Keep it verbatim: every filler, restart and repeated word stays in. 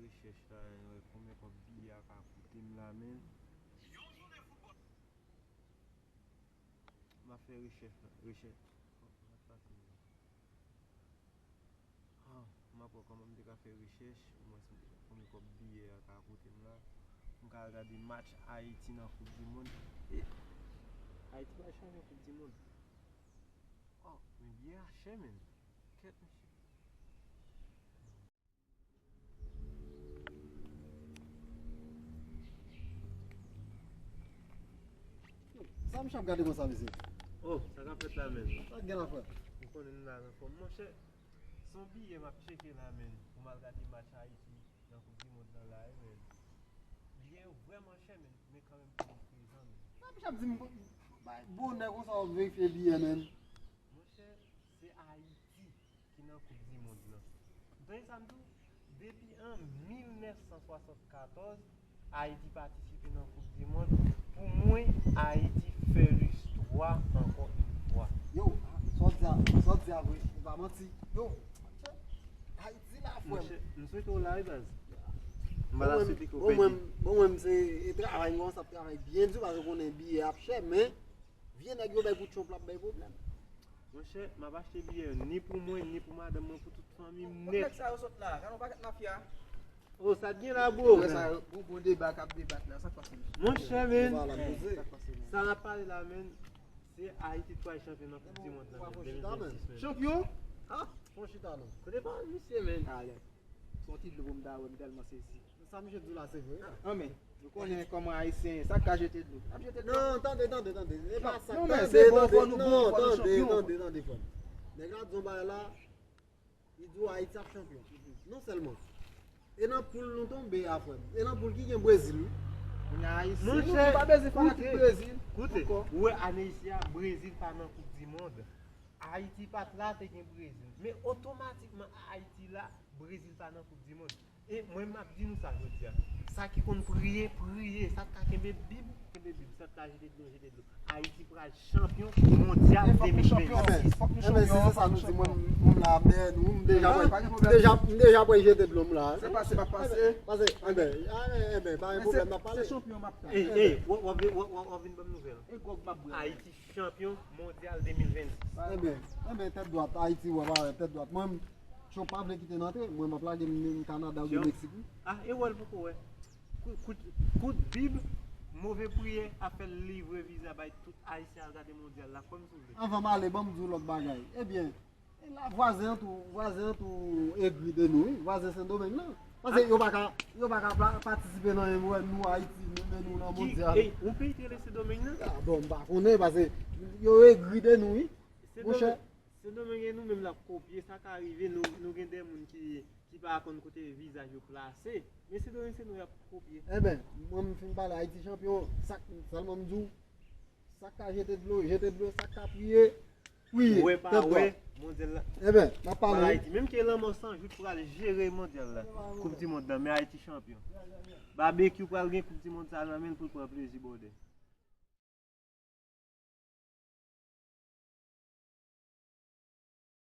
Rechèch la, wè konbyen kòb biyè a ka koute m la, men. M ap fè rechèch la, rechèch. Kòman sa pase la? Ah, m ap wè kòman m te ka fè rechèch, omwen si m te ka konbyen kòb biyè a ka koute m la. M ka al gade match Ayiti nan Koup di Mond. E, Ayiti pral chanpyon Koup di Mond. Oh, men biyè a chè, men. Kèt, mesye. Sa m ap gade konsa, mesye? Oh, sa k ap fèt la, men? Sa k gen la, frè? Ou konnen nou la nan fòm, monchè. Se yon biyè m ap tcheke la, men, pou m al gade match Ayiti nan Koup di Mond lan la, wi, men. Biyè yo vrèman chè, men, men kanmenm pou nou prezan, men. Sa m ap di m, bay bonè konsa w ap verifye biyè, men? Monchè, se Ayiti ki nan Koup di Mond lan. Ou tande sa m di w? Depi an mil nèf san swasannkatòz, Ayiti patisipe nan Koup di Mond. Pou mwen, Ayiti fè listwa ankò yon fwa. Yo, sa w di a, sa w di a vre, e pa manti. Yo, Ayiti la, frè m. Monchè, m swete w la, wi, baz. M pa ta swete ke w pèdi. Bon, mwen, bon, mwen, se, e travay, m kòmanse ap travay byen di, paske w konnen biyè ap chè, men vye nèg yo bay pou Trump la ap bay pwoblèm. Monchè, m ap achte biyè yo ni pou mwen, ni pou madanm mwen, pou tout fanmi m nèt. Kot nèg sa yo sot la? Gade yon pakèt mafya. Oh, sa t gen la, bro? Wè sa, bon, bon deba k ap debat la, sa k pase, mesye? Monchè, men, sa n ap pale la, men, se Ayiti k pral chanpyon nan Koup di Mond lan, men, de mil vennsis, men. Chanpyon? Ah, fon chita non. Kote pawòl misye, men? Alè. Fon ti dlo pou m ta wè, m tèlman sezi. Sa misye di w la, se vre. Ah, men, nou konnen kòman Ayisyen ye, sa k ka jete dlo ap jete dlo. Non, tande, tande, tande. E pa sa. Non, men se bon, fò nou bon, fò nou chanpyon. Tande, tande, tande, frè m. Nèg la di yon bagay la, li di w Ayiti ap chanpyon. Non sèlman. E nan poul nou tonbe a, frè m. E nan poul ki gen Brezil, wi. Monchè, nou pa bezwen fanatik Brezil. Koute, ou wè ane isi a, Brezil pa nan Koup di Mond. Ayiti pa t la, te gen Brezil. Men otomatikman, Ayiti la, Brezil pa nan Koup di Mond. E mwen, m ap di nou sa jodi a. Sa ki konn priye, priye. Sa k ka kenbe Bib, kenbe Bib. Sa k ka jete dlo, jete dlo. Ayiti pral chanpyon mondyal de mil vennsis. Enben, si se sa nou di, mwen, m la dèyè nou. M deja, m deja, m deja pral jete dlo m la. Se pase, pa pase. Pase, enben, enben, pa gen pwoblèm, n ap pale. Se chanpyon m ap tann. Ey, ey, w ap vin ban m nouvèl. Ayiti chanpyon mondyal de mil vennsis. Enben, enben, tèt dwat, Ayiti, w ap wè, tèt dwat. Mwen, Trump pa vle kite n antre, mwen, m ap lage m, m Kanada oubyen Meksik, wi. Ah, e wè l poko wè. Kout, kout, kout Bib, move priyè ap fè l livre viza bay tout Ayisyen al gade mondyal la, kwè m si w vle. Anvan m ale, ban m di w lòt bagay. Ebyen, e la, vwazen an tou, vwazen an tou egri de nou, wi. Vwazen Sendomeng lan. Paske yo pa ka, yo pa ka pa-, patisipe nan anyen, wè nou Ayiti, nou, men nou nan mondyal. Ey, yon peyi ki rele Sendomeng nan? Ah, bon, m pa konnen, paske yo egri de nou, wi. Monchè. Sendomeng e nou menm l ap kopye, sa ka rive, nou, nou gen de moun ki, ki pa konn kote vizaj yo plase. Men Sendomeng se nou y ap kopye. Enben, mwen m fin pale Ayiti chanpyon, sa k, sèlman m di w, sa k ka jete dlo, jete dlo, sa k ka priye, priye. Wè pa wè, mondyal la. Enben, n ap pale. Ayiti, menm ke lanmò san jou pral jere mondyal la, Koup di Mond nan, men Ayiti chanpyon. Babekyou pral gen Koup di Mond sa nan men l pou l pran plezi bòdè.